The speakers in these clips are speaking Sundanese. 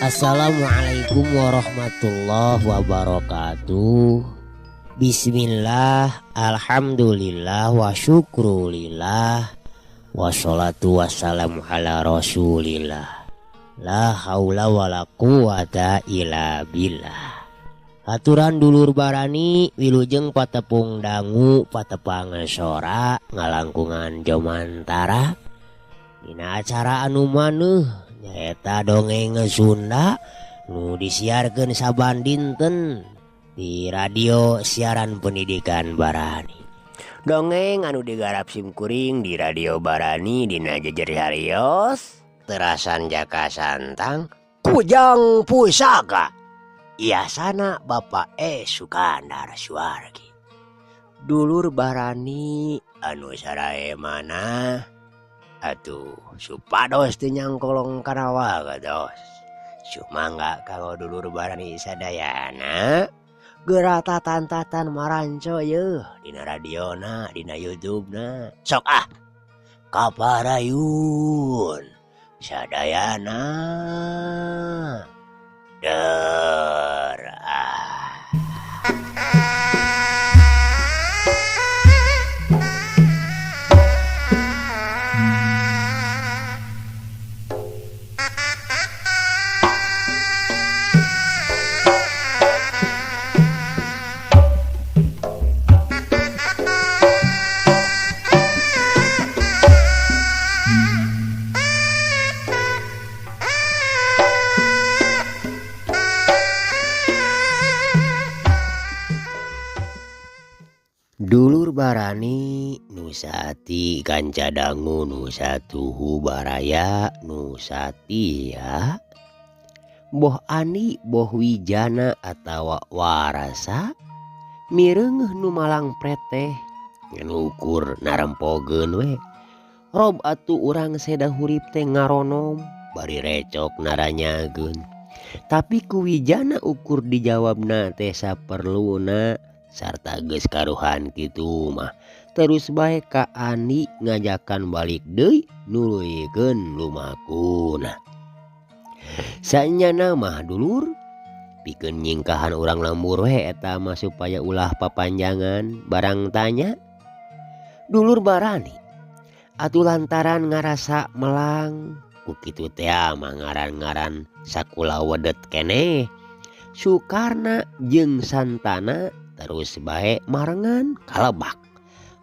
Assalamualaikum warahmatullahi wabarakatuh. Bismillah, alhamdulillah, wa syukrulillah, wassalatu wassalamu ala rasulillah. La haula wala quwata illa billah. Aturan dulur barani wilujeng patepung dangu patepang sora ngalangkungan jomantara. Dina acara anu maneuh nyaeta dongeng Sunda nu disiarkeun saban dinten di radio siaran pendidikan Barani. Dongeng anu digarap simkuring di radio Barani dina jejer harios terasan jaka santang Kujang Pusaka Iasana Bapak E Sukandar Suwargi. Dulur Barani anu sarae mana atuh supados teu nyangkolong kana wagedos. Sumangga kalau dulur Barani sadayana geura tatan-tatan maranco yeuh dina radiona dina YouTube-na. Sok ah kaparayun sadayana der ah. Dulur Barani nusati kanca dangu nusatuhu baraya nusatia boh ani boh wijana atawa warasa mireungeuh nu malang preteh ngan ukur narempogeun we rob atuh urang seda hurip teh ngaronom bari recok naranyageun tapi ku wijana ukur dijawabna teh saperluna sarta geus karuhan kitu mah terus bae ka Ani ngajakan balik deui nuluykeun lumakuna. Sanyana mah dulur pikeun nyingkahan urang lembur we eta mah supaya ulah papanjangan barang tanya. Dulur Barani atuh lantaran ngarasa melang ku kitu teh mah ngaran-ngaran sakula wedet keneh Sukarna jeung Santana terus bae marengan kalebak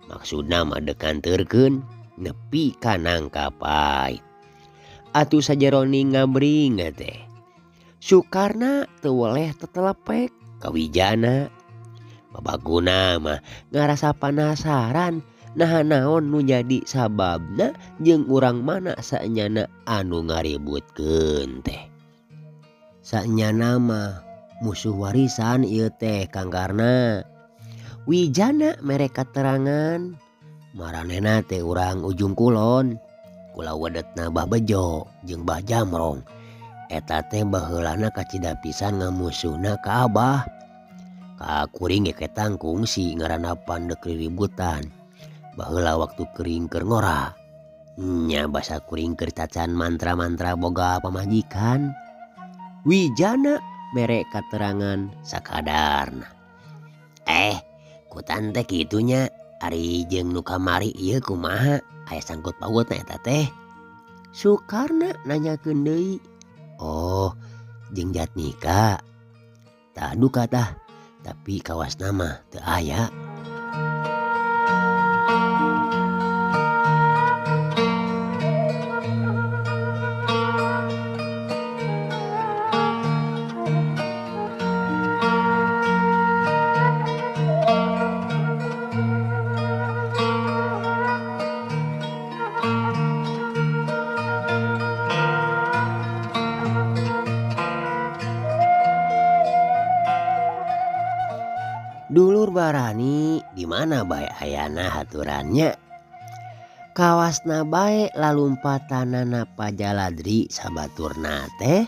maksudna mah dekanteurkeun nepi ka nangkapait. Atuh sajeroni ngabring teh Sukarna teu weleh tetelepek ka Wijana. Babaguna mah ngarasa panasaran naha naon nu jadi sababna jeung urang mana saenyana anu ngaributkeun teh. Saenyana mah musuh warisan ieu teh Kang Karna. Wijana mere katerangan maranehna teh urang ujung kulon kula wedetna Bah Bejo jeung Bah Jamrong. Eta teh baheulana kacida pisan ngamusuhna ka Abah. Ka kuring ge ketang kungsi ngaranna pandek riributan. Baheula waktu kering keur ngora. Nya basa kuring keur cacan mantra-mantra boga pamajikan. Wijana mere katerangan sakadarna. Ku tante kitunya ari jeung nu kamari ieu kumaha aya sangkut pautna eta teh. Sukarna nanyakeun deui. Oh, jeung Jatnika. Tah duka tah, tapi kawasna mah teu aya. Dulur barani di mana bae ayana haturan nya. Kawasna bae lalumpatanana Pa Jaladri sabaturna teh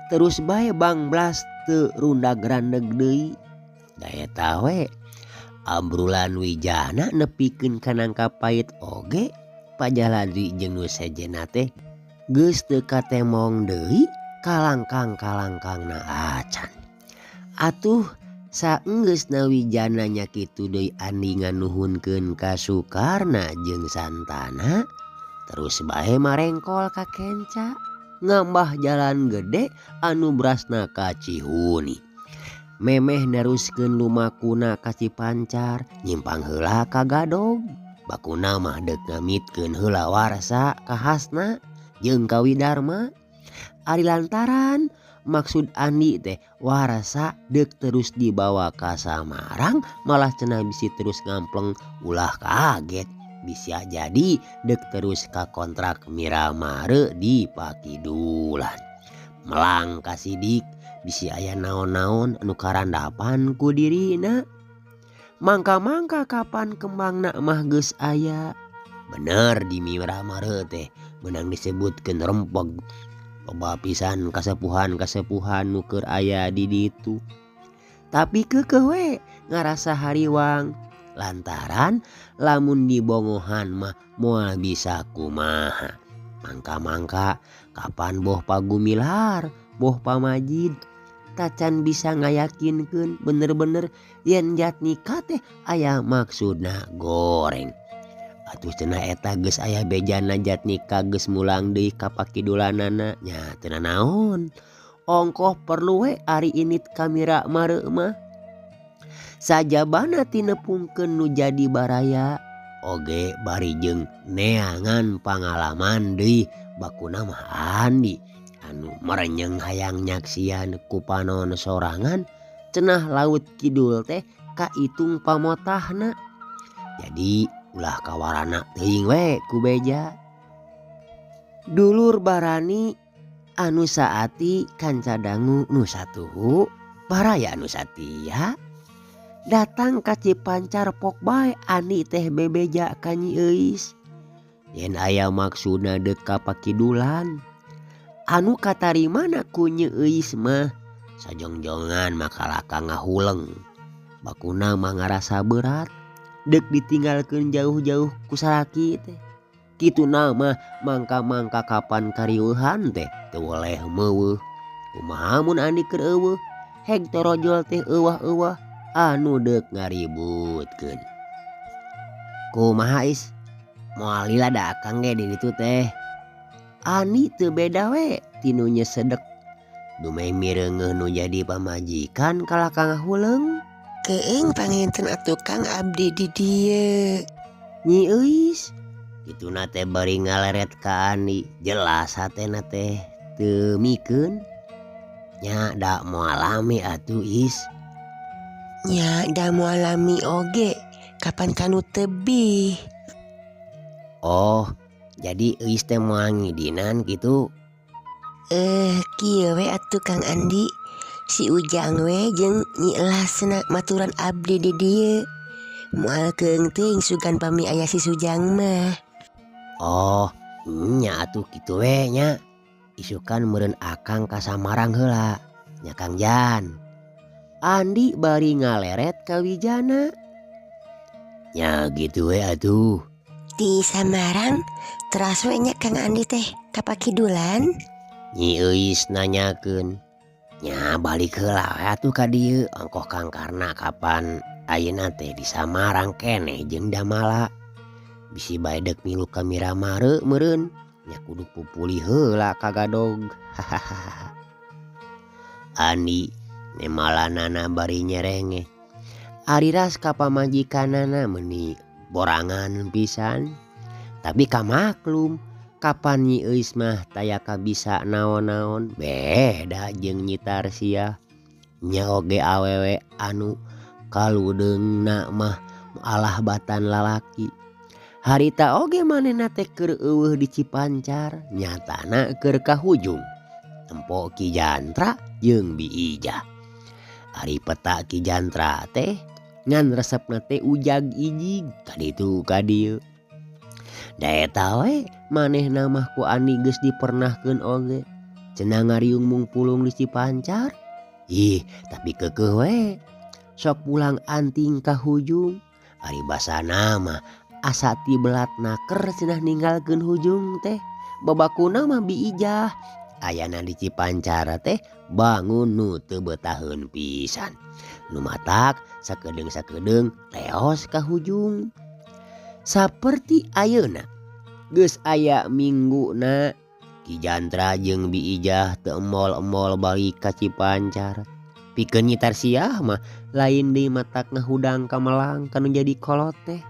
terus bae bangblas teu rundag-randeg deui. Da eta we abrulan wijana nepikeun ka nangka pait oge Pa Jaladri jeung nu sejenna teh geus teu katemong deui kalangkang-kalangkangna acan. Atuh saenggeusna wijana nya kitu deui Andi nganuhunkeun ka Sukarna jeung Santana terus bae marengkol ka kenca ngambah jalan gede anu brasna ka Cihuni. Memeh neruskeun lumakuna ka Cipancar nyimpang heula ka Gadog. Bakuna mah deuk ngamitkeun heula warsa ka Hasna jeung ka Widarma. Ari lantaran maksud Andi teh warsa deuk terus dibawa ka Samarang malah cenah bisi terus ngampleng ulah kaget bisa jadi deuk terus ka kontrak Miramare di Pakidulan. Melang ka Sidik bisi aya naon-naon anu karandapan ku dirina. Mangka-mangka kapan kembangna mah geus aya. Bener di Miramare teh meunang disebutkeun rempeg. Loba pisan kasepuhan-kasepuhan nu keur aya di ditu. Tapi keukeuh we ngarasa hariwang lantaran lamun dibongohan mah moal bisa kumaha. Mangka-mangka kapan boh Pagumilar, boh Pamajid tacan bisa ngayakinkeun bener-bener yen Jatnika teh aya maksudna goreng. Atuh cenah eta geus aya bejana Jatnika geus mulang deui ka pakidulanana nya teu nanaon. Ongkoh perlu we ari init ka Miramare mah. Sajabana tinepungkeun nu jadi baraya oge bari jeung neangan pangalaman deui bakuna mah Andi anu merenyeng hayang nyaksian ku panon sorangan cenah laut kidul teh kaitung pamotahna. Jadi ulah kawarana teuing we ku beja. Dulur barani anu saati kanca dangu nu satuhu baraya anu satia datang ka Cipancar pok bae Andi teh bebeja ka Nyi Euis. Yen aya maksudna deuk ka Pakidulan anu katarimana ku Nyi Euis mah sajongjongan makalaka ngahuleng. Bakuna mah ngarasa berat deuk ditinggalkeun jauh-jauh ku salaki teh. Kituna mah mangka-mangka kapan kariweuhan teh teu weleh meuweuh. Kumaha mun Andi keur eueuh heg torojol teh euwah-euwah anu deuk ngaributkeun. Kumaha Is? Moal lila da akang ge di ditu teh. Andi teu beda we tinu nyesedek. Dumeh mireungeuh nu jadi pamajikan kalaka ngahuleung. Keeng panginten atuh Kang abdi di dieu. Nyi Euis kituna teh bari ngaleret ka Andi jelas hatena teh teu mikeun. Nya da moal lami atuh Is. Nya da moal lami oge kapan kanu tebih. Oh, jadi Euis teh moal ngidinan kitu? Kieu we atuh Kang Andi. Si Ujang we jeung Nyi Lasna maturan abdi di dieu. Moal keung teuing sugan pami aya si Sujang mah. Oh, nya atuh kitu we nya. Isukan meureun akang ka Samarang heula. Nya Kang Jan. Andi bari ngaleret ka Wijana. Nya gitu we atuh. Di Samarang teras we nya Kang Andi teh ka Pakidulan. Nyi Euis nanyakeun. Nya balik heula we atuh ka dieu ongkoh Kang Karna kapan ayeuna teh di Samarang keneh jeung Damala. Bisi bae deuk milu ka Miramare meureun nya kudu pupulih heula ka Gadog. Hahaha. Andi nemalanana bari nyerengeh. Ari ras ka pamajikanana meuni borangan pisan. Tapi kamaklum kapan Nyi Euis mah taya kabisa naon-naon beda jeung Nyi Tarsiah. Nya oge awewe anu kaludeungna mah alah batan lalaki. Harita oge manehna teh keur eueuh di Cipancar nyatana keur kahujung. Tempo Ki Jantra jeung Bi Ijah. Ari peta Ki Jantra teh ngan resepna teh ujag ijig ka ditu ka dieu. Da eta we manehna mah ku Andi geus dipernahkeun oge. Cenah ngariung mungpulung di Cipancar. Ih, tapi keukeuh we. Sok pulang anting ka hujung. Ari basana mah asa ti belat naker cenah ninggalkeun hujung teh. Babakuna mah biijah. Ayana di Cipancar teh bangun nu teu betaheun pisan. Nu matak sakedeung-sakedeung leos ka hujung. Saperti ayeuna geus aya mingguna Ki Jantra jeung Biijah teu emol-emol balik ka Cipancar. Pikeun Nyi Tarsiah mah lain deui matak ngahudang ka melang kanu jadi kolot teh.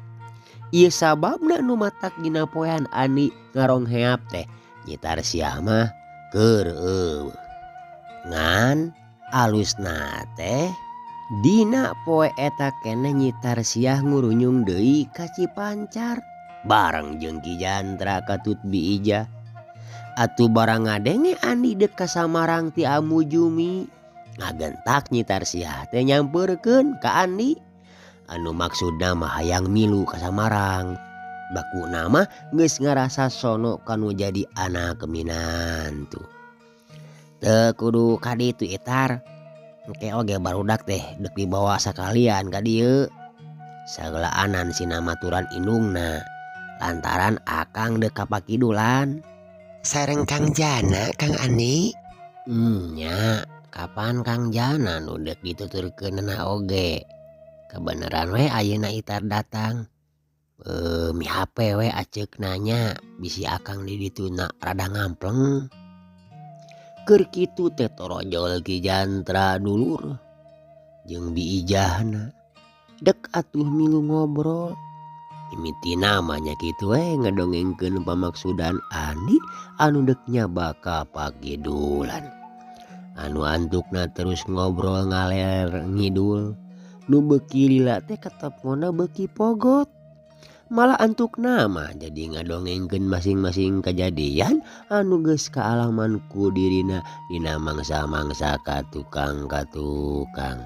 Ieu sababna nu matak dina poean Andi ngarongheap teh Nyi Tarsiah mah keur eueuh. Ngan alusna teh dina poe eta keneh Nyi Tarsiah ngurunyung deui ka Cipancar bareng jeung Ki Jantra katut Biijah. Atuh barang ngadenge Andi deuk ka Samarang ti Amu Jumi. Ngagentak Nyi Tarsiah teh nyampeurkeun ka Andi. Anu maksudna mah hayang milu ka Samarang. Bakuna mah geus ngarasa sono kanu jadi anak minantu. Teu kudu ka ditu itar. Engke oge barudak teh deuk dibawa sakalian ka dieu. Sageulaanan sina maturan indungna lantaran akang deuk ka pakidulan. Sareng Kang Jana Kang Andi? Nya, kapan Kang Jana nu deuk dituturkeunana oge. Kabeneran we ayeuna itar datang. Mihape we aceuk nanya bisi akang di dituna rada ngampleng. Keur kitu teh torojol Ki Jantra dulur jeung Biijahna. Dek atuh milu ngobrol. Mimitina mah nya kitu we ngadongengkeun pamaksudan Andi anu deuk nyaba ka pakidulan. Anu antukna terus ngobrol ngaler ngidul. Nu beuki lila teh katepona beuki pogot. Malah antukna mah jadi ngadongengkeun masing-masing kajadian anu geus kaalaman ku dirina dina mangsa-mangsa ka tukang-katukang.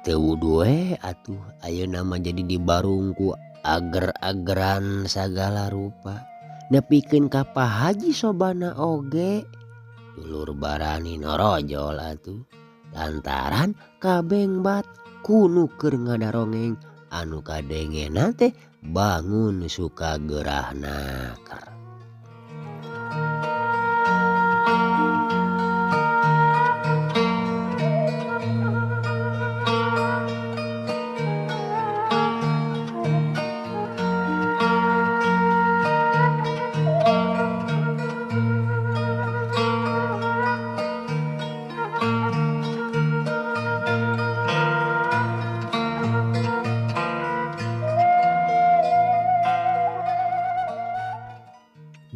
Teu wudu we atuh ayeuna mah jadi dibarung ku ager-ageran sagala rupa. Nepikeun ka Pak Haji Sobana oge. Dulur barani norojol atuh lantaran kabengbat ku nu keur ngadarongeng anu kadengena teh bangun suka gerah naker.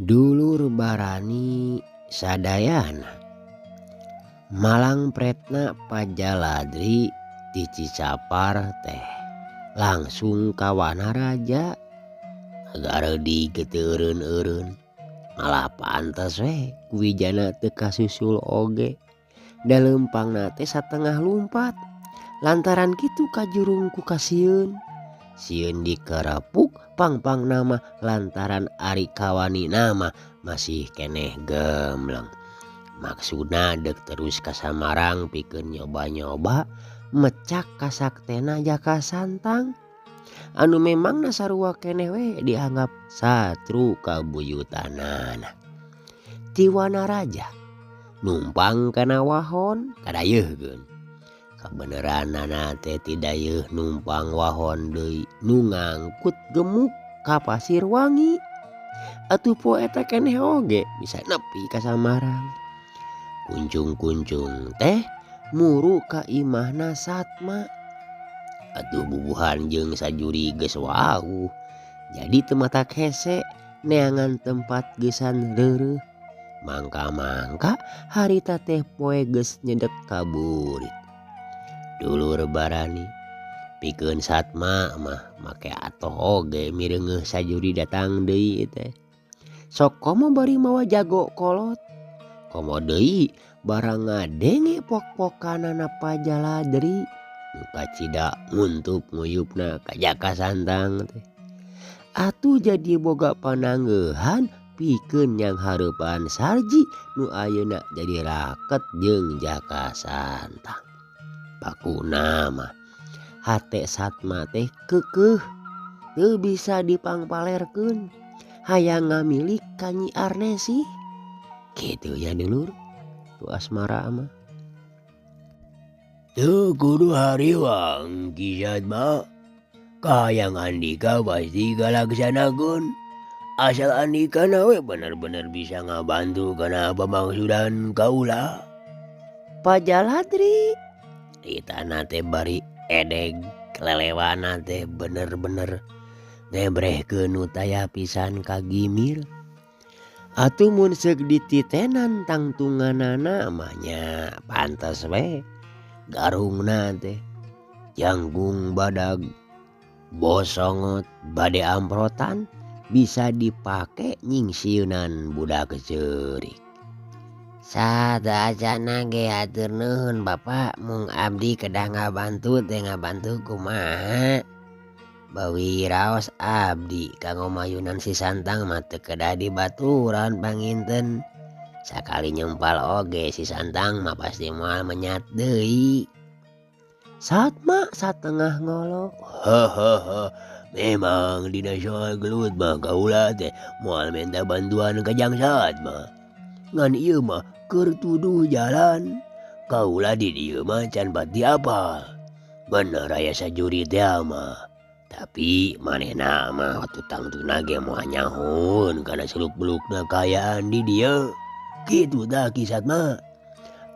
Dulur barani sadayana malang pretna pajaladri ti Cicapar teh langsung ka Wanaraja gareudi teu eureun-eureun malah pantes we ku wijana teu kasusul oge da leumpangna teh satengah lumpat lantaran kitu kajurung ku kasieun sieun dikerepuk pang-pang nama lantaran ari kawani nama masih keneh gembleng. Maksudna deuk terus ka Samarang pikeun nyoba-nyoba mecak kasaktena Jaka Santang anu memangna sarua keneh we dianggap satru kabuyutanana. Ti Wanaraja numpang kana wahon kadayeuhkeun. Kabeneranana teh ti dayeuh numpang wahon deui nu ngangkut gemuk ka Pasir Wangi. Atuh poe eta keneh oge bisa nepi ka Samarang. Kuncung-kuncung teh muru ka imahna Satma. Atuh bubuhan jeung sajuri geus wawuh. Jadi teu matak hese neangan tempat geusan reureuh. Mangka-mangka harita teh poe geus nyedek ka burit. Dulur barani pikeun Satma mah make atoh oge mireungeuh sajuri datang deui teh. Sok komo bari mawa jago kolot. Komo deui barang ngadenge pok-pokanana Pajaladri nu kacida nguntup nguyupna ka Jaka Santang teh. Atuh jadi boga pananggeuhan pikeun nyanghareupan Sarji nu ayeuna jadi raket jeung Jaka Santang. Bakuna mah hate Satma teh keukeuh teu bisa dipangpalerkeun hayang ngamilik ka Nyi Arnesi. Kitu ya dulur tu asmara mah. Teu kudu hariwang Ki Satma. Kahayang Andika pasti kalaksanakeun. Asal Andika na we bener-bener bisa ngabantu kana pamangsudan kaula. Pajaladri ditana teh bari edeg lelewana teh bener-bener ngebrehkeun nu taya pisan ka Gimir. Atuh mun seuk dititenan tangtunganana mah nya pantes we garungna teh janggung badag bosongot bade amprotan bisa dipake nyingsieunan budak ceurik. Sateuacanna ge hatur nuhun Bapak mung abdi kedah ngabantu teh ngabantu kumaha. Bawi raos abdi kanggo mayunan si Santang mah teu kedah dibaturan panginten. Sakali nyempal oge si Santang mah pasti moal menyat deui. Satma satengah ngolo. Hahaha, memang dina soal gelut mah kaula teh moal minta bantuan ka Jang Satma. Ngan ieu mah keur tuduh jalan. Kaula di dieu mah can pati apal. Bener aya sajuri teh mah. Tapi manehna mah waktu tangtuna ge moal nyahoeun kana seluk-belukna kaayaan di dieu. Kitu tah Ki Satma.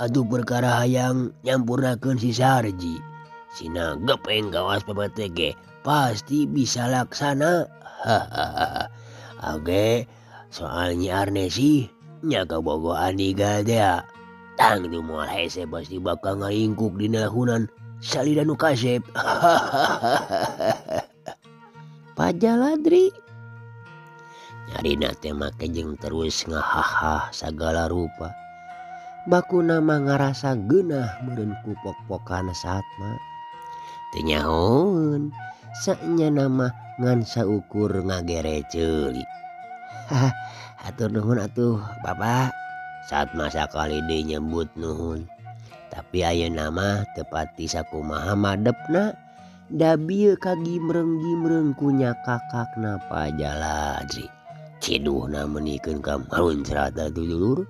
Atuh perkara hayang nyampurnakeun si Sarji. Sina gepeng kawas pepete ge pasti bisa laksana. Hahaha. Oke, soal Nyi Arnesi nya kabogoh Andika teh. Tangtu moal hese pasti bakal ngaringkuk dina lahunan salida nu kasep. Pajaladri nyarina teh make jeung terus ngahahah sagala rupa. Bakuna mah ngarasa geunah meureun ku pok-pokan Satma. Teu nyahoeun saenyana mah ngan saukur ngagere ceuli. Hah, hatur nuhun atuh Bapak. Satma sakali deui nyebut nuhun. Tapi ayeuna mah teu pati sakumaha madepna. Da bieu kagimreung-gimreung ku nyakakakna Pajaladri. Ciduhna meunikeun ka maruncrat atuh dulur.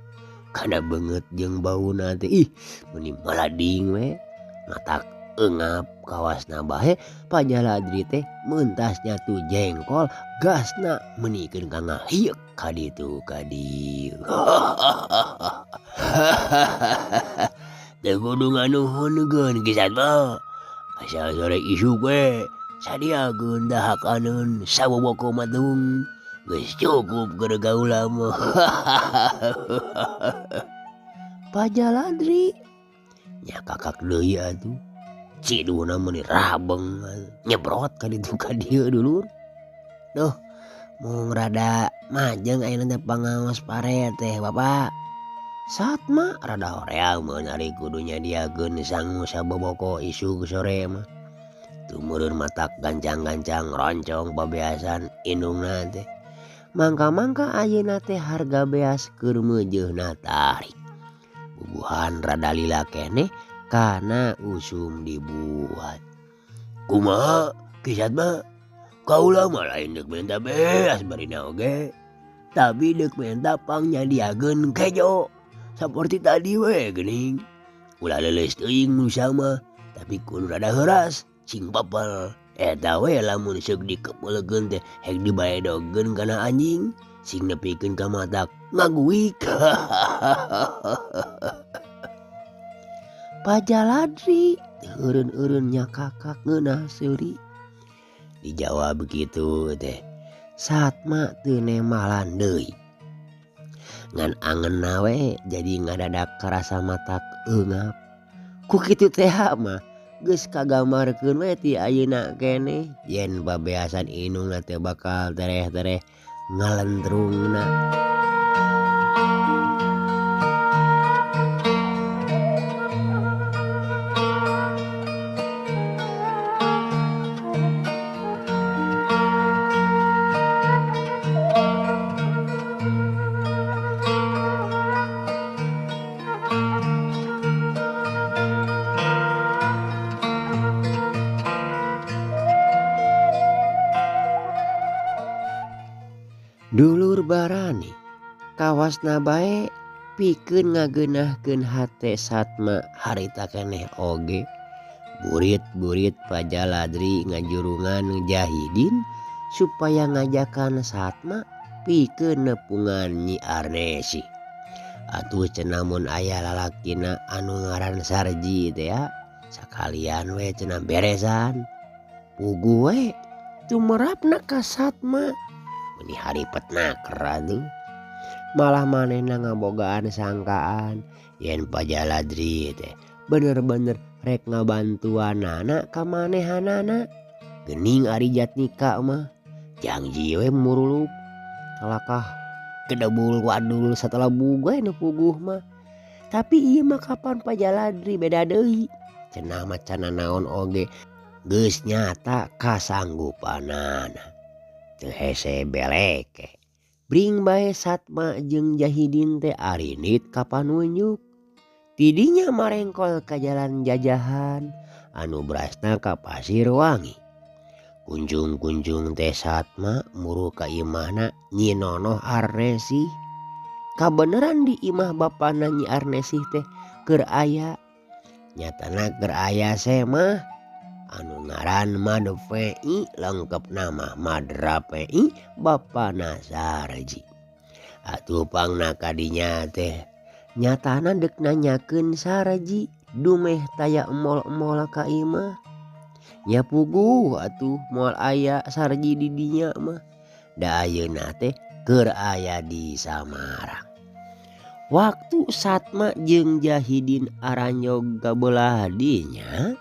Kana beungeut jeung bauna teh ih meuni malading we. Matak eungap kawasna bae Pajaladri teh mentasnya tu jengkol gasna meunikeun ka ngahieuk ka ditu ka dieu. Teu kudu nganuhunkeun Ki Satma. Asal sore isuk we sadiakeun dahakaneun saboboko matung. Geus cukup keur kaula mah. Pajaladri nya kakak deui atuh. Ciduhna meuni rabeng nyebrot ka ditu ka dieu dulur. Duh, mung rada majeng ayeuna teh pangaos pare teh Bapak. Satma rada hoream meunari kudu nyadiakeun sangu saboboko isuk sore mah. Tumurun matak gancang-gancang roncong pabeasan indungna teh. Mangka-mangka ayeuna teh harga beas keur meujeuna tarik. Bubuhan rada lila keneh kana usum dibuat. Kumaha Ki Satma? Kaula mah lain deuk minta beas barina oge. Tapi deuk minta pangnyadiakeun kejo. Saperti tadi we geuning. Ulah leuleus teuing nu sama, tapi kudu rada heuras sing papel. Eta we lamun seuk dikepelkeun teh hek dibaedogeun kana anjing sing nepikeun ka matak ngaguik. Pajaladri eureun-eureun nyakakak ngeunah seuri. Dijawab begitu teh Satma teu nemalan deui. Ngan angeunna we jadi ngadadak karasa matak eungap. Ku kitu teh mah geus kagambarkeun we ti ayeuna keneh yen pabeasan indungna teh bakal tereh-tereh ngalentrungna. Dulur barani kawasna bae pikeun ngageunahkeun hate Satma harita keneh oge. Burit-burit Pajaladri ngajurungan Jahidin supaya ngajakan Satma pikeun nepungan Nyi Arnesi. Atuh cenah mun aya lalakina anu ngaran Sarji teh ya, sakalian we cenah beresan. Puguh we tumerapna ka Satma. Meuni haripetna atuh. Malah manehna ngabogaan sangkaan yen Pajaladri teh bener-bener rek ngabantuanana ka manehanana. Geuning ari Jatnika mah jangji we muruluk kalakah kedebul wadul setelah bugai nu puguh mah. Tapi ieu mah kapan Pajaladri beda deui. Cenah mah cenah naon oge geus nyata kasanggupanana. Teu hese beleke. Bring bae Satma jeung Jahidin teh arinit ka panunjuk. Tidinya marengkol ka jalan jajahan anu berasna ka Pasirwangi. Kunjung-kunjung teh Satma muru ka imahna Nyi Nonoh Arnesi. Kabeneran di imah bapana Nyi Arnesi teh keur aya. Nyatana keur aya semah anu ngaran Madfei lengkap nama Madrapei bapana Sarji. Atuh pangna kadinya teh nyatana dek nanyakeun Sarji dumeh taya emol-emol ka imah. Nya puguh atuh moal aya Sarji di dinya mah. Da ayeuna teh keur aya di Samarang. Waktu Satma jeung Jahidin aranjog ka beulah dinya,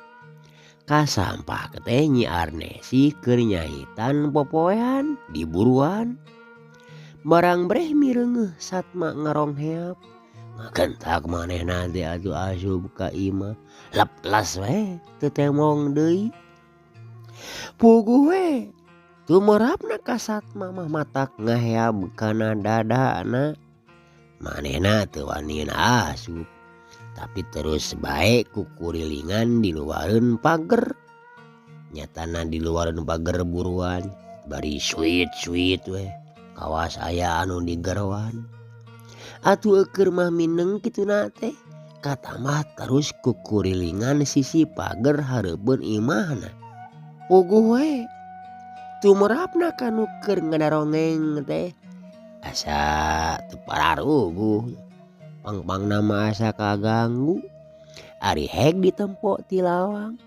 kasampak teh Nyi Arnesi keur nyahitan popoean di buruan. Barang breh mireungeuh Satma ngarongheap. Ngagentak manehna teh atuh asup ka imah. Leplas we teu temong deui. Puguh we tumerapna ka Satma mah matak ngaheab kana dadana. Manehna teu wani asup. Tapi terus bae kukurilingan di luareun pager. Nyatana di luareun pager buruan bari suit-suit we kawas aya anu digeroan. Atuh eueur mah mineng kituna teh katamah terus kukurilingan sisi pager hareupeun imahna. Puguh we tumerapna ka nu keur ngadarongeng teh asa teu pararuguh. Pangpangna mah asa kaganggu. Ari heg ditempo ti lawang.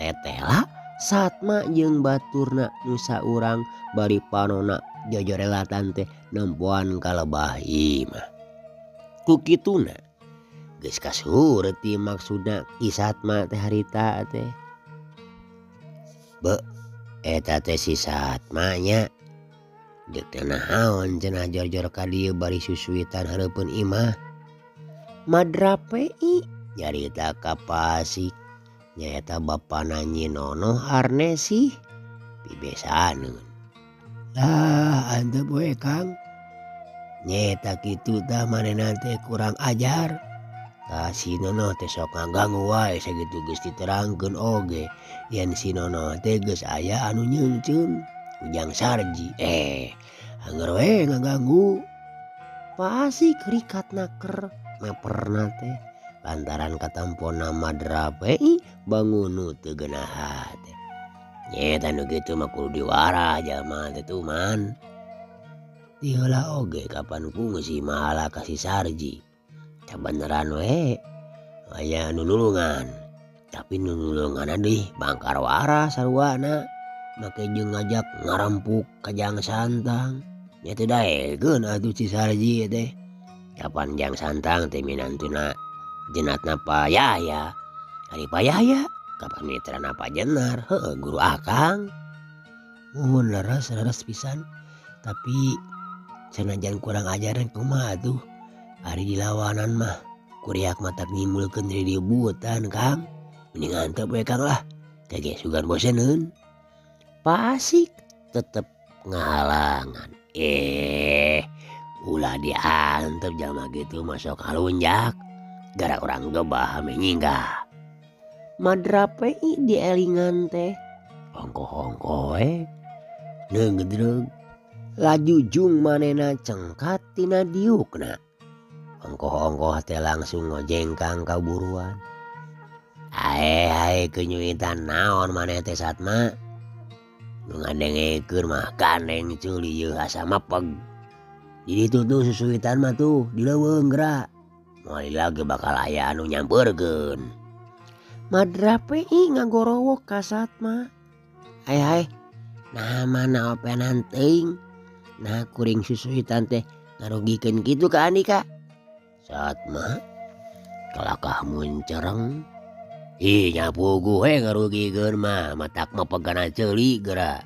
Tetela Satma jeung baturna nu saurang bari panona jojorelatan teh nempoan ka lebah imah. Ku kituna geus kasureuti maksudna Ki Satma teh harita teh. Be eta teh si Satma nya. Deuk teh naon cenah jor-jor ka dieu bari susuitan hareupeun imah. Madrapei nyarita ka Pasik nyaeta bapana Nyi Nonoh Arnesi pibesaneun. Lah antep we Kang. Nyaeta kitu tah manehna teh kurang ajar. Tah si Nonoh teh sok ngaganggu wae sakitu geus diterangkeun oge yen si Nonoh teh geus aya anu nyeungceun Ujang Sarji. Angger we ngaganggu. Pasik rikat naker meperna teh lantaran katempona Madrapei bangunu teu geunah teh. Nyaeta nu kitu mah kudu diwara jalma teh tuman. Ti heula oge kapan kungsi mahala ka si Sarji. Kabeneran we aya nu nulungan. Tapi nu nulunganna deui bangkar warah saruana. Make jeung ngajak ngarampuk ka Jang Santang. Nya teu daekeun atuh si Sarji teh. Kapan Jang Santang teh minantuna jenatna Pa Yahya. Ari Pa Yahya kapan mitrana Pa Jenar, heueuh guru akang. Muhun leres-leres pisan. Tapi sanajan kurang ajaran kumaha atuh. Ari dilawanan mah kuriak matak nimbulkeun ributan Kang. Mending antep we Kang lah. Kage sugan boseneun. Pasik tetep ngahalangan. Ulah diantep jalma kitu mah sok halunjak. Gara urang gebah ame nyinggah. Madrapei dielingan teh. Ongkoh-ongkoh we. Neungdreug. Lajujung manehna cengkat tina diukna. Ongkoh-ongkoh teh langsung ngojengkang kaburuan. Ae ae kenyuitan naon maneh teh Satma. Nu ngadengekeun mah gandeng ceuli yeuh asa mepeg. Di ditu tuh susuitan mah tuh di leuweung geura. Moal lagi bakal aya anu nyampeurkeun. Madrapei ngagorowok ka Satma. Ae ae nah mana openan teuing. Nah kuring susuitan teh ngarugikeun kitu ka Andika. Satma kalakah muncereng. Ih nya puguh we ngarugikeun mah matak mepegana ceuli geura.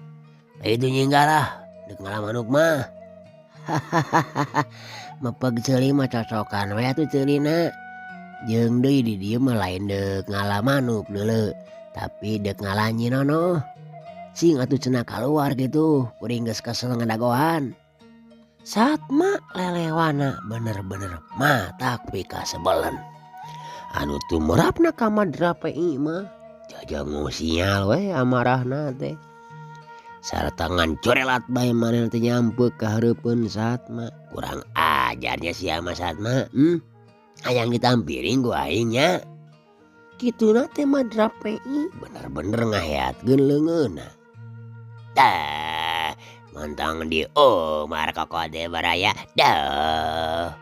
Itu nyinggal lah deuk ngala manuk mah. Hahaha mepeg ceuli mah cocokan we atuh ceulina. Jeung deui di dieu mah lain deuk ngala manuk deuleu tapi deuk ngala Nyi Nonoh. Sing atuh cenah kaluar kitu kuring geus kesel ngadagoan. Satma lelewana bener-bener matak pikasebeleun. Anu tumrapna ka Madrapei mah jajangu sial we amarahna teh. Sarta ngancorelat bae manehna teh nyampeuk ka hareupeun Satma. Kurang ajarnya sia mah Satma. Hayang ditampiring ku aing nya. Kituna teh Madrapei bener-bener ngaheatkeun leungeunna. Dah montong di Umar kokode baraya dah.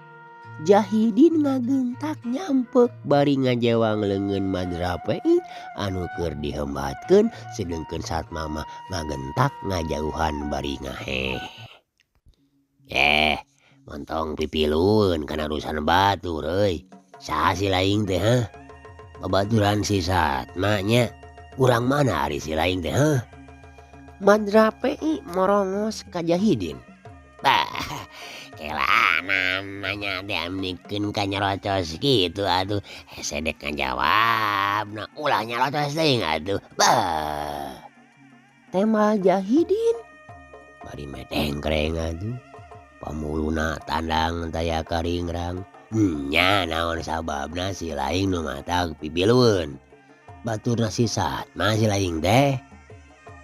Jahidin ngagentak nyampek bari ngajewang leungeun Madrapei anu keur dihembatkeun sedengkeun Satma mah ngagentak ngajauhan bari ngahe. Montong pipilueun kana urusan batur euy. Saha si laing teh heuh? Babaturan si Satma nya. Urang mana ari si laing teh heuh? Madrapei morongos ka Jahidin. Bah, kelanan nanya teh amnikeun ka nyarocos kitu atuh. Hese dek ngajawabna ulah nyarocos teuing atuh. Bah. Tema Jahidin bari medengkreng atuh. Pamuluna tandang taya karingrang. Nya naon sababna si laing nu matak pipilueun. Baturna si Satma si laing teh.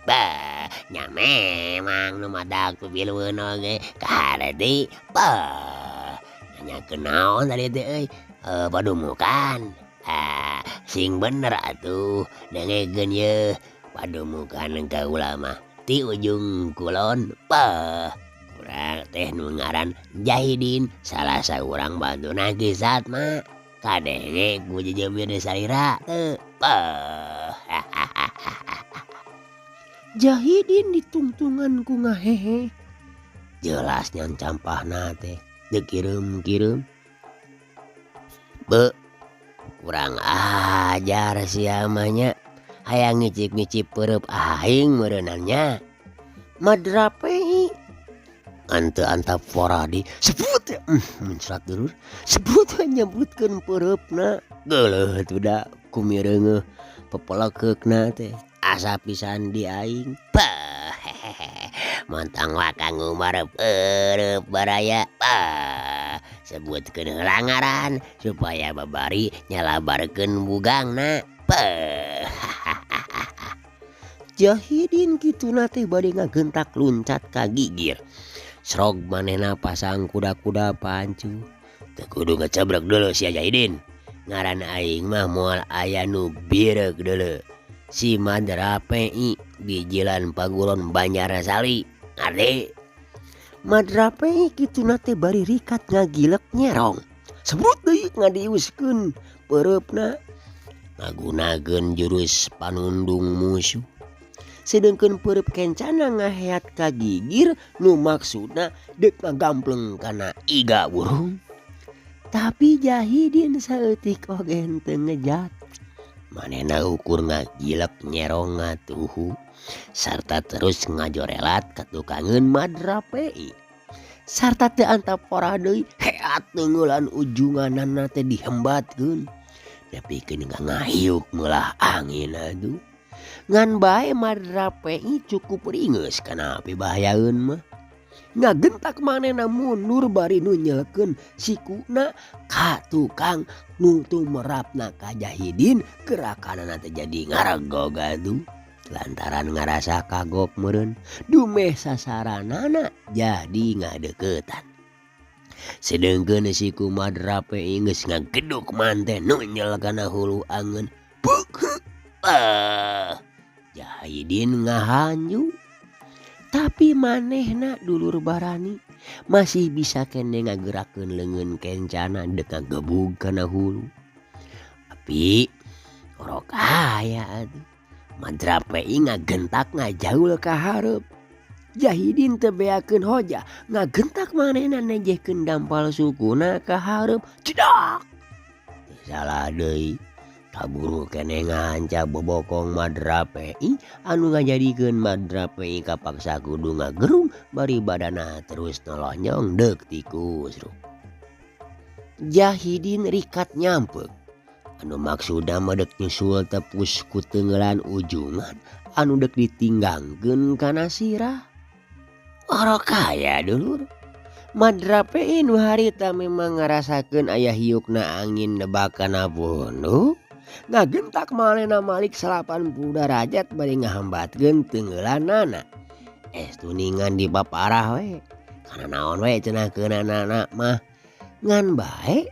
Bah, nya memang nu matak pipilueun oge kaharti. Bah, nanyakeun naon tadi teh euy? Padumukan. Ah, sing bener atuh dengekeun yeuh. Padumukan kaula mah ti ujung kulon. Bah, kurang teh nu ngaran Jahidin salah saurang batuna Ki Satma. Kadenge ku jejebir salira teu. Bah. Jahidin ditungtungan ku ngahehe. Jelas nyan campahna teh teu kireum-kireum. Be, kurang ajar sia mah nya. Hayang ngicip-ngicip peureub aing meureunnan nya. Madrapei ante antap foradi sebut muncrat dulur. Sebut we nyebutkeun peureupna. Geuleuh tuh da kumireungeuh pepelekeukna teh. Asa pisan di aing. Bah, montong wa Kang Umar peureub baraya. Bah, sebutkeun heula ngaran supaya babari nyalabarkeun bugangna. Bah. Jahidin kituna teh bade ngagentak luncat ka gigir. Srog manehna pasang kuda-kuda pancu. Teu kudu ngecebrek deuleu sia Jahidin. Ngaran aing mah moal aya nu bireuk deuleu. Si Madrapei bijilan paguron Banjarsali. Ngarti? Madrapei kituna teh bari rikat ngagilek nyerong. Sebut deui ngadiuskeun peureupna. Ngagunakeun jurus panundung musuh. Sedengkeun peureub kencana ngaheat ka gigir nu maksudna deuk ngagampleng kana iga burung. Tapi Jahidin saeutik oge henteu ngejat. Manehna ukur ngagilek nyerong ngatuhu sarta terus ngajorelat ka tukangeun Madrapei. Sarta teu antap pora deui heat neungeulan ujunganana teh dihembatkeun. Nepikeun ka ngahiuk meulah angin atuh. Ngan bae Madrapei cukup ringeus kana pibahayaeun mah. Ngagentak manehna mundur bari nu nyelkeun sikuna ka tukang nu tumerapna ka Jahidin gerakanana teh jadi ngaregog atuh. Lantaran ngarasa kagok meureun dumeh sasaranana jadi ngadeukeutan. Sedengkeun si Kumadrape geus ngageduk manten nunyel kana hulu angeun. Buk ah, Jahidin ngahanju. Tapi manehna dulur barani masih bisa kene ngagerakeun leungeun kencana dek ngagebug kana hulu. Tapi orok aya atuh. Madrape ngagentak ngajaul ka hareup. Jahidin teu beakeun hoja ngagentak manehna nejehkeun dampal sukuna ka hareup. Cedak. Teu salah deui. Kaburu keneh ngahanca bobokong Madrape anu ngajadikeun Madrape kapaksa kudu ngagerung bari badana terus nolonyong deuk tikusruk. Jahidin rikat nyampeuk anu maksudna mah deuk nyusul tepus ku teunggeulan ujungan anu deuk ditinggangkeun kana sirah. Orok aya dulur. Madrape nu harita memang ngarasakeun aya hiukna angin nebak kana punduk. Ngagentak manehna malik 80 derajat bari ngahambatkeun teungeulanana. Es tuningan dipaparah we. Kana naon we cenah keunanana mah. Ngan bae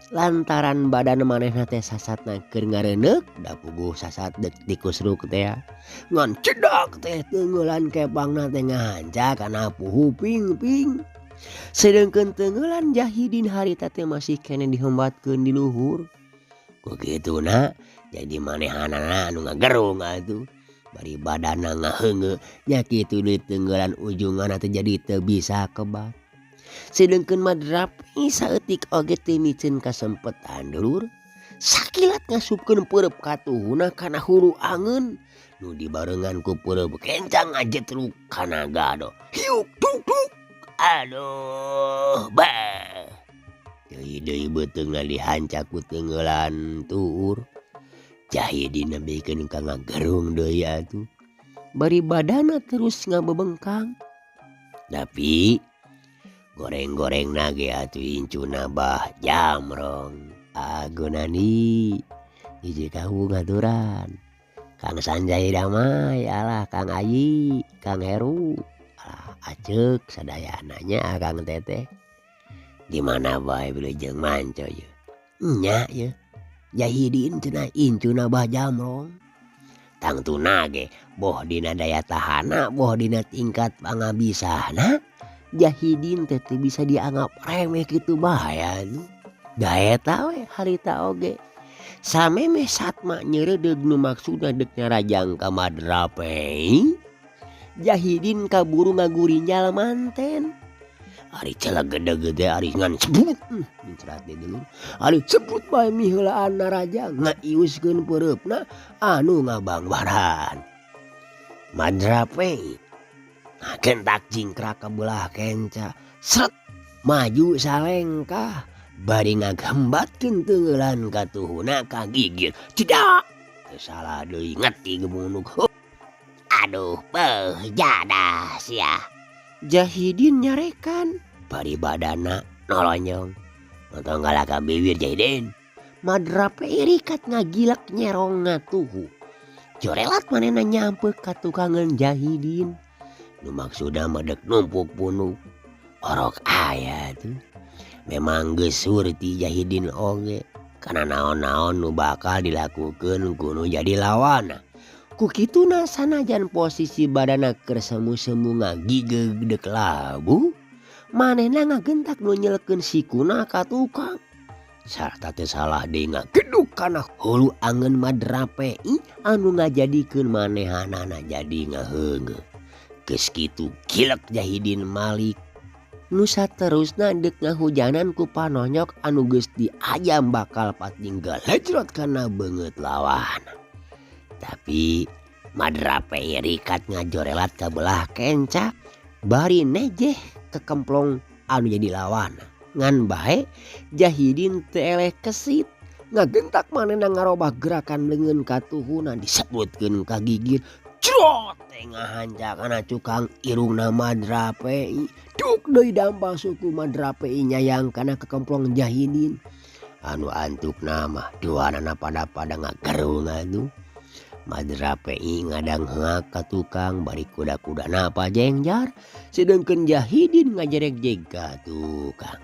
lantaran badan manehna teh sasatna keur ngareundeuk da puguh sasat deuk tikusruk teh. Ngan cedak teh teungeulan kepangna teh ngahanca kana puhu ping-ping. Sedengkeun teungeulan Jahidin harita teh masih keneh dihembatkeun di luhur. Kukituna jadi manehanana anu ngagerung atuh. Bari badana ngaheungeu nya kitu deui teungeulan ujunganna teh jadi teu bisa kebat. Sedengkeun Madrape saeutik oge teu miceun kasempetan dulur. Sakilat ngasupkeun peureup katuhuna kana hulu angeun nu dibarengan ku peureup kencang ngajetruk kana gado. Hiuk duk duk. Aduh bah. Deui deui beuteungna dihanca ku teungeulan tuur. Jahidin nebikeun ka ngagerung deui atuh. Bari badana terus ngabebengkang. Tapi goreng-gorengna ge atuh incuna bah jamrong. Agunani hiji kahu ngaturan. Kang Sanjay Damai alah Kang Ayi, Kang Heru, alah aceuk sadayana nya Akang Teteh. Di mana bae wilujeng manco ye. Nya ye. Jahidin cenah incuna bah jamrong. Tangtuna ge boh dina daya tahana boh dina tingkat pangabisana Jahidin teh teu bisa dianggap remeh kitu bae atuh. Da eta we harita oge. Samemeh Satma nyeureudeuh nu maksudna deuk nyarajang ka Madrape. Jahidin kaburu ngagurinjal manten. Ari celegedeg teh ari ngan sebut mencrat deui dulur. Ari sebut bae miheulaan narajang ngaiuskeun peureupna anu ngabangbaran. Madrape ngagentak jingkrak ka beulah kenca. Sret maju salengkah bari ngagambatkeun teungeulan katuhuna ka gigir. Cedak teu salah deui ngeti gemunuk. Aduh beuh jadah sia. Jahidin nyarekan bari badana nolonyong. Nonton galaka bibir Jahidin. Madrape rikat ngagilak nyerong ngatuhu. Jorelat manehna nyampe ka tukangeun Jahidin. Nu maksudna mah deuk numpuk punuk. Orok aya tuh. Memang geus surti Jahidin oge. Kana naon-naon nu bakal dilakukeun ku nu jadi lawanna. Ku kituna sanajan posisi badana keur semu-semu ngagigeg deuk labuh, manehna ngagentak nu nyelkeun sikuna ka tukang. Sarta teu salah deui ngageduk kana hulu angeun Madrape anu ngajadikeun manehanana jadi ngaheungeu. Geus kitu gilek Jahidin malik. Nu saterusna deuk ngahujanan ku panonyok anu geus diajam bakal patinggal lejrot kana beungeut lawan. Tapi Madrape rikat ngajorelat ka belah kenca bari nejeh kekemplong anu jadi lawan. Ngan bae Jahidin teu eleh kesit ngagentak manehna ngarobah gerakan leungeun katuhuna disebutkeun ka gigir. Crot teh ngahanca kana cukang irungna Madrape. Duk deui dampal suku Madrape nyayang kana kekemplong Jahidin. Anu antukna mah duanana pada-pada ngagerung atuh. Madrapei ngadangheak ka tukang bari kuda-kudana pajengjar sedengkeun Jahidin ngajerek-jeg ka tukang.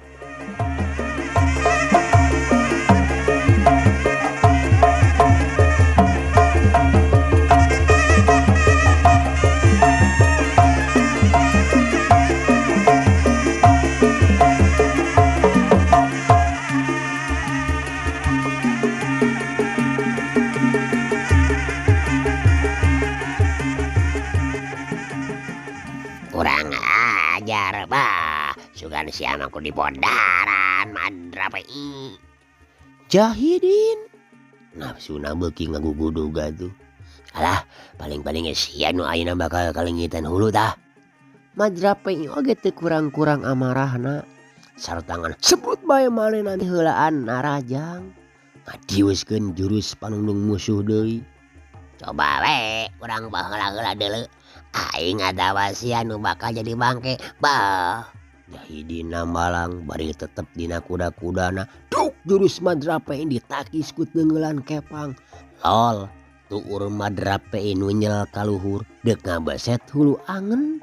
Kurang ajar bah, sugan sia mah ku dipodaran Madrapei. Jahidin nafsuna beuki ngagugudug atuh. Alah, paling-paling ge sia nu ayeuna bakal kalengitan hulu tah. Madrapei oge teu kurang-kurang amarahna. Sartangan sebut bae manehna heulaan narajang. Ngadiuskeun jurus panungdung musuh deui. Coba we urang baheula-heula deuleu. Aing atawa sia nu bakal jadi bangke. Bah. Jahidin nambalang bari tetep dina kuda-kudana. Duk jurus Madrapei ditakis ku teungeulan kepang. Lol, tuur Madrapei nu nyel kaluhur deuk ngabeset hulu angen.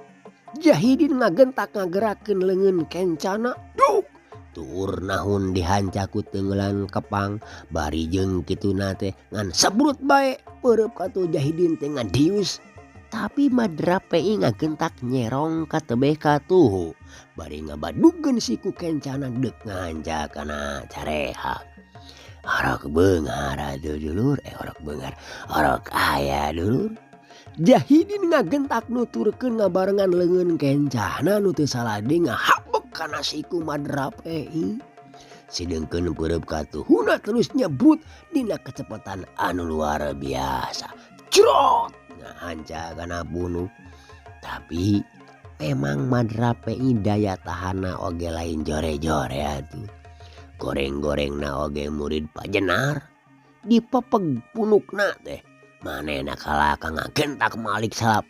Jahidin ngagentak ngagerakeun leungeun kencana. Duk tuur nahun dihanca ku teungeulan kepang bari jeung kituna teh ngan sebrut bae peureub katuh Jahidin teh ngadius. Tapi Madrapei ngagentak nyerong ka tebeh katuhu bari ngabadugeun siku kencana deuk ngahanca kana careha. Orok beunghar atuh dulur, orok beunghar, orok aya dulur. Jahidin ngagentak nuturkeun ngabarengan leungeun kencana nu teu saladi ngahabek kana siku Madrapei. Sideungkeun peureub katuhuna terus nyebut dina kecepatan anu luar biasa. Crot ngahanca kana bunuh. Tapi memang Madrapei daya tahana oge lain jore-jore atuh. Goreng-gorengna oge murid pajenar. Dipepeg punukna teh. Manehna kalaka ngagentak malik 80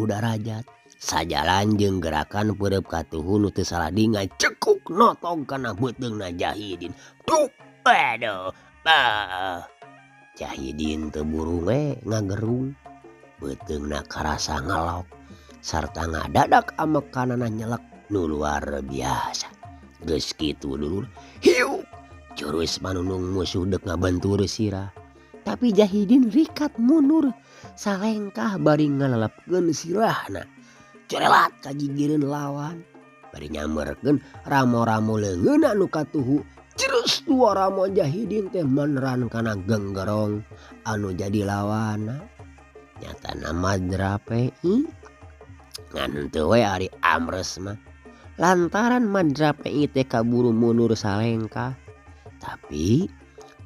darajat. Sajalan jeung gerakan peureub katuhu nu teu saladi ngacekuk notog kana beuteungna Jahidin. Duk, aduh, bah. Jahidin teu buru we ngagerung. Beuteungna karasa ngelok sarta ngadadak amekanana nyelek nu luar biasa. Geus kitu dulur, hiuk jurus manunung musuh deuk ngabentur sirah. Tapi Jahidin rikat mundur salengkah bari ngalelepkeun sirahna. Corelat kajigireun lawan bari nyamberkeun ramo-ramo leungeunna nu katuhu. Jurus dua ramo Jahidin teh meneran kana genggerong anu jadi lawanna. Nyatana Madrapei ngan teu we ari amres mah. Lantaran Madrapei teh kaburu mundur salengkah. Tapi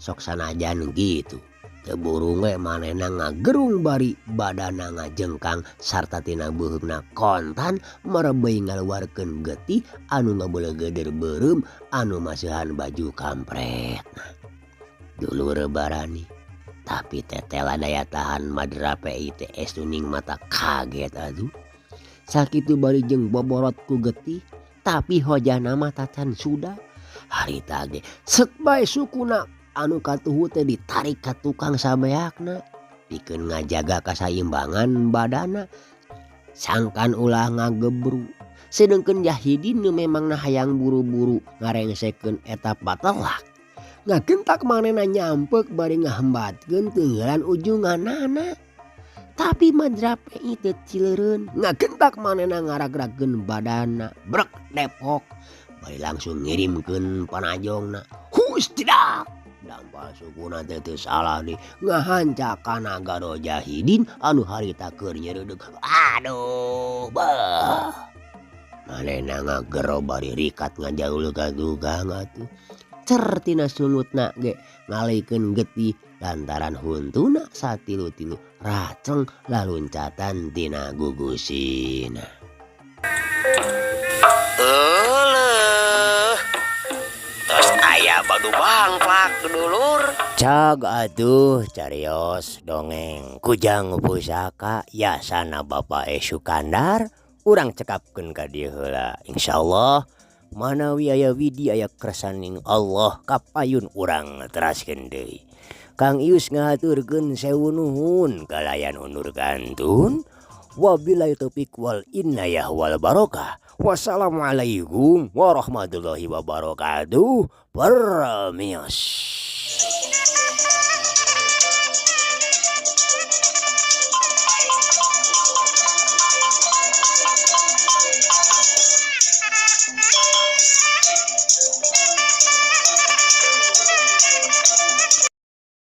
sok sanajan gitu teu buru we manehna ngagerung bari badana ngajengkang sarta tina beuheungna kontan merebeuy ngaluarkeun getih anu ngabeuleugeuder beureum anu masihan baju kampretna. Dulur barani. Tapi tetela daya tahan Madrapei teh estuning mata kaget atuh. Sakitu bari jeung boborot ku getih, tapi hojana mah tacan sudah. Harita ge set bae sukuna anu katuhu teh ditarik ka tukang sabeakna pikeun ngajaga kasaimbangan badana sangkan ulah ngagebru. Sedengkeun Jahidin nu memangna hayang buru-buru ngarengsekeun eta patelak. Ngagentak manehna nyampek bari ngahembatkeun teungeulan ujunganana. Tapi Madrapei teu cileureun, ngagentak manehna ngaragrageun badana, brek depok bari langsung ngirimkeun panajongna. Hus tidak. Dampal sukuna teh teu salah deui ngahanca kana garo Jahidin anu harita keur nyereudeg. Aduh, beuh. Manehna ngagero bari rikat ngajaul ka tukang atuh. Cer tina sungutna ge ngaleikeun getih lantaran huntuna satilu-tilu raceng laluncatan tina gugusina. Euleuh. Tos aya badu bangpak dulur. Cag atuh carios dongeng Kujang Pusaka yasana Bapak Sukandar urang cekapkeun ka dieu heula. Insyaallah manawi aya widi aya kersaning Allah kapayun urang teraskeun deui. Kang Ius ngahaturkeun sewu nuhun kalayan undur kantun. Wabillahi taufik wal inayah wal barokah. Wassalamualaikum warahmatullahi wabarakatuh. Permios.